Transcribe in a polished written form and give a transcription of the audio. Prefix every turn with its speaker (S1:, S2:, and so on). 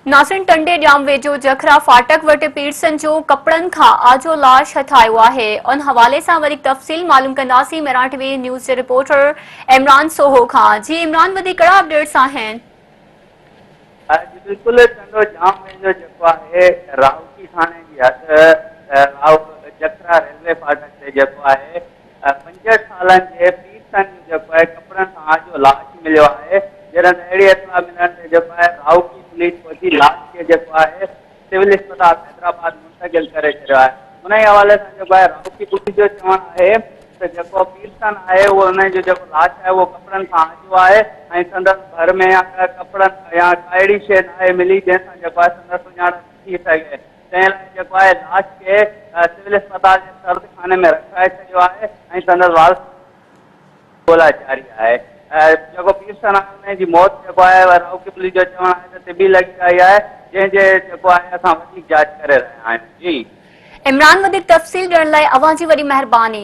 S1: ناظرين ٽنڊي ڄام ويجهو جکرا ڦاٽڪ وٽ پيرسن جو ڪپڙن کان آجو لاش هٿ آيو آهي ان حوالي سان وڌيڪ تفصيل معلوم ڪنداسين مهراڻ ٽي وي نيوز جي رپورٽر عمران سوهو کان جي عمران وڌيڪ ڪهڙا اپڊيٽس آهن.
S2: جي بلڪل ٽنڊو ڄام ويجهو جيڪو آهي راهوڪي ٿاڻي جي حد راهو جکرا ريلوي ڦاٽڪ تي جيڪو آهي 65 سالن جي پيرسن جو جيڪو آهي ڪپڙن سان آجو لاش مليو آهي، جڏهن ته اهڙي اطلاع ملڻ تي جيڪو آهي راهوڪي پوليس پهچي لاش کي جيڪو آهي سول اسپتال حيدرآباد منتقل ڪري ڇڏيو آهي. انهي حوالي سان جيڪو آهي راهوڪي پوليس جو چوڻ آهي ته جيڪو پيرسن آهي اهو انهي جو جيڪو لاش آهي اهو ڪپڙن سان آجو آهي ۽ سندس ڀر ۾ يا ڪپڙن يا ڪا اهڙي شيء ناهي ملي جنهن سان جيڪو آهي سندس سڃاڻپ ٿي سگهي. تنهن لاء جيڪو آهي لاش کي سول اسپتال جي سرد خاني ۾ رکرائي ڇڏيو آهي ۽ سندس وارثن جي ڳولا جاري آهي. جيڪو پيرسن آهي ان جي موت جيڪو آهي راهوڪي پوليس جو چوڻ آهي ته طبي لڳي وئي آهي جنهن جي جيڪو آهي اسان وڌيڪ جاچ ڪري رهيا آهيون. جي.
S1: عمران وڌيڪ تفصيل ڏيڻ لاء اوهان جي وڏي مهرباني.